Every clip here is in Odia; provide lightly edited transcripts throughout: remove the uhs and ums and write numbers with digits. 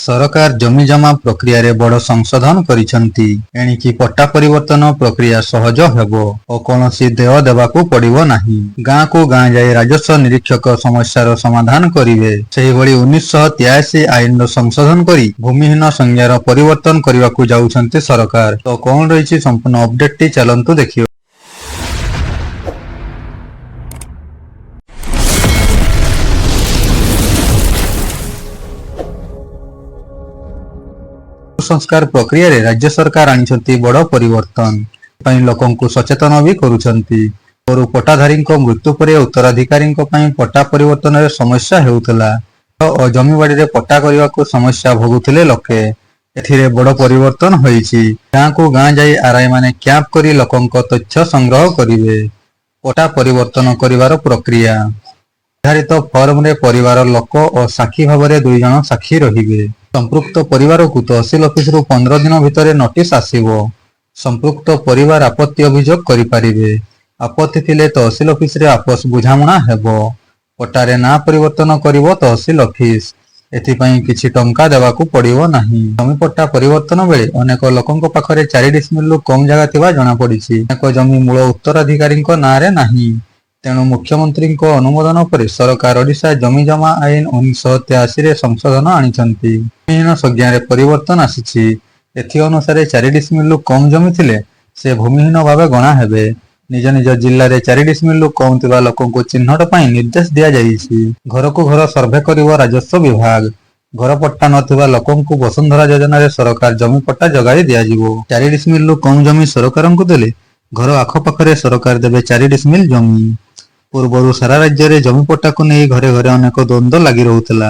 ସରକାର ଜମିଜମା ପ୍ରକ୍ରିୟାରେ ବଡ଼ ସଂଶୋଧନ କରିଛନ୍ତି। ଏଣିକି ପଟ୍ଟା ପରିବର୍ତ୍ତନ ପ୍ରକ୍ରିୟା ସହଜ ହେବ ଓ କୌଣସି ଦେୟ ଦେବାକୁ ପଡ଼ିବ ନାହିଁ। ଗାଁକୁ ଗାଁ ଯାଇ ରାଜସ୍ୱ ନିରୀକ୍ଷକ ସମସ୍ୟାର ସମାଧାନ କରିବେ। ସେହିଭଳି 1983 ଆଇନର ସଂଶୋଧନ କରି ଭୂମିହୀନ ସଂଜ୍ଞାର ପରିବର୍ତ୍ତନ କରିବାକୁ ଯାଉଛନ୍ତି ସରକାର। ତ କଣ ରହିଛି ସମ୍ପୂର୍ଣ୍ଣ ଅପଡେଟଟି, ଚାଲନ୍ତୁ ଦେଖିବା। ସଂସ୍କାର ପ୍ରକ୍ରିୟାରେ ରାଜ୍ୟ ସରକାର ଆଣିଛନ୍ତି ବଡ଼ ପରିବର୍ତ୍ତନ ପାଇଁ ଲୋକଙ୍କୁ ସଚେତନ ବି କରୁଛନ୍ତି। ପୂର୍ବରୁ ପଟ୍ଟାଧାରୀଙ୍କ ମୃତ୍ୟୁ ପରେ ଉତ୍ତରାଧିକାରୀଙ୍କ ପାଇଁ ପଟ୍ଟା ପରିବର୍ତ୍ତନରେ ସମସ୍ୟା ହେଉଥିଲା ଓ ଜମିବାଡ଼ିରେ ପଟ୍ଟା କରିବାକୁ ସମସ୍ୟା ଭୋଗୁଥିଲେ ଲୋକେ। ଏଥିରେ ବଡ଼ ପରିବର୍ତ୍ତନ ହୋଇଛି। ଗାଁକୁ ଗାଁ ଯାଇ ଆର୍ଆଇମାନେ କ୍ୟାମ୍ପ କରି ଲୋକଙ୍କ ତଥ୍ୟ ସଂଗ୍ରହ କରିବେ। ପଟ୍ଟା ପରିବର୍ତ୍ତନ କରିବାର ପ୍ରକ୍ରିୟା ନିର୍ଦ୍ଧାରିତ ଫର୍ମରେ ପରିବାର ଲୋକ ଓ ସାକ୍ଷୀ ଭାବରେ 2 ଜଣ ସାକ୍ଷୀ ରହିବେ। ସମ୍ପୃକ୍ତ ପରିବାରକୁ ତହସିଲ ଅଫିସରୁ 15 ଦିନ ଭିତରେ ନୋଟିସ ଆସିବ। ସମ୍ପୃକ୍ତ ପରିବାର ଆପତ୍ତି ଅଭିଯୋଗ କରିପାରିବେ। ଆପତ୍ତି ଥିଲେ ତହସିଲ ଅଫିସରେ ଆପୋଷ ବୁଝାମଣା ହେବ। ପଟ୍ଟାରେ ନାଁ ପରିବର୍ତ୍ତନ କରିବ ତହସିଲ ଅଫିସ। ଏଥିପାଇଁ କିଛି ଟଙ୍କା ଦେବାକୁ ପଡ଼ିବ ନାହିଁ। ଜମି ପଟ୍ଟା ପରିବର୍ତ୍ତନ ବେଳେ ଅନେକ ଲୋକଙ୍କ ପାଖରେ 4 ଡିସମିଲରୁ କମ୍ ଜାଗା ଥିବା ଜଣାପଡ଼ିଛି। ଅନେକ ଜମି ମୂଳ ଉତ୍ତରାଧିକାରୀଙ୍କ ନାଁରେ ନାହିଁ। ତେଣୁ ମୁଖ୍ୟମନ୍ତ୍ରୀଙ୍କ ଅନୁମୋଦନ ପରେ ସରକାର ଓଡ଼ିଶା ଜମିଜମା ଆଇନ 1983ରେ ସଂଶୋଧନ ଆଣିଛନ୍ତି। ଭୂମିହୀନ ସଂଜ୍ଞାରେ ପରିବର୍ତ୍ତନ ଆସିଛି। ଏଥି ଅନୁସାରେ 4 ଡିସମିଲରୁ କମ୍ ଜମି ଥିଲେ ସେ ଭୂମିହୀନ ଭାବେ ଗଣା ହେବେ। ନିଜ ନିଜ ଜିଲ୍ଲାରେ 4 ଡିସମିଲରୁ କମ୍ ଥିବା ଲୋକଙ୍କୁ ଚିହ୍ନଟ ପାଇଁ ନିର୍ଦ୍ଦେଶ ଦିଆଯାଇଛି। ଘରକୁ ଘର ସର୍ଭେ କରିବ ରାଜସ୍ୱ ବିଭାଗ। ଘର ପଟ୍ଟା ନଥିବା ଲୋକଙ୍କୁ ବସୁନ୍ଧରା ଯୋଜନାରେ ସରକାର ଜମି ପଟ୍ଟା ଯୋଗାଇ ଦିଆଯିବ। 4 ଡିସମିଲରୁ କମ୍ ଜମି ସରକାରଙ୍କୁ ଦେଲେ ଘର ଆଖପାଖରେ ସରକାର ଦେବେ 4 ଡିସମିଲ ଜମି। ପୂର୍ବରୁ ସାରା ରାଜ୍ୟରେ ଜମି ପଟ୍ଟାକୁ ନେଇ ଘରେ ଘରେ ଅନେକ ଦ୍ୱନ୍ଦ୍ୱ ଲାଗି ରହୁଥିଲା।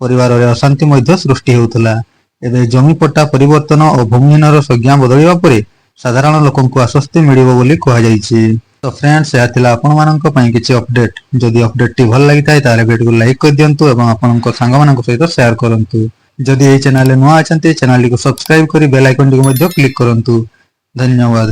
ପରିବାରରେ ଅଶାନ୍ତି ମଧ୍ୟ ସୃଷ୍ଟି ହେଉଥିଲା। ଏବେ ଜମି ପଟ୍ଟା ପରିବର୍ତ୍ତନ ଓ ଭୂମିହୀନର ସଂଜ୍ଞା ବଦଳିବା ପରେ ସାଧାରଣ ଲୋକଙ୍କୁ ଆଶ୍ୱସ୍ତି ମିଳିବ ବୋଲି କୁହାଯାଇଛି। ତ ଫ୍ରେଣ୍ଡସ୍, ଏହା ଥିଲା ଆପଣମାନଙ୍କ ପାଇଁ କିଛି ଅପଡେଟ୍। ଯଦି ଅପଡେଟଟି ଭଲ ଲାଗିଥାଏ, ତାହେଲେ ଭିଡ଼ିଓକୁ ଲାଇକ୍ କରିଦିଅନ୍ତୁ ଏବଂ ଆପଣଙ୍କ ସାଙ୍ଗମାନଙ୍କ ସହିତ ସେୟାର କରନ୍ତୁ। ଯଦି ଏହି ଚ୍ୟାନେଲରେ ନୂଆ ଅଛନ୍ତି, ଚ୍ୟାନେଲଟିକୁ ସବସ୍କ୍ରାଇବ କରି ବେଲ୍ ଆଇକନଟିକୁ ମଧ୍ୟ କ୍ଲିକ୍ କରନ୍ତୁ। ଧନ୍ୟବାଦ।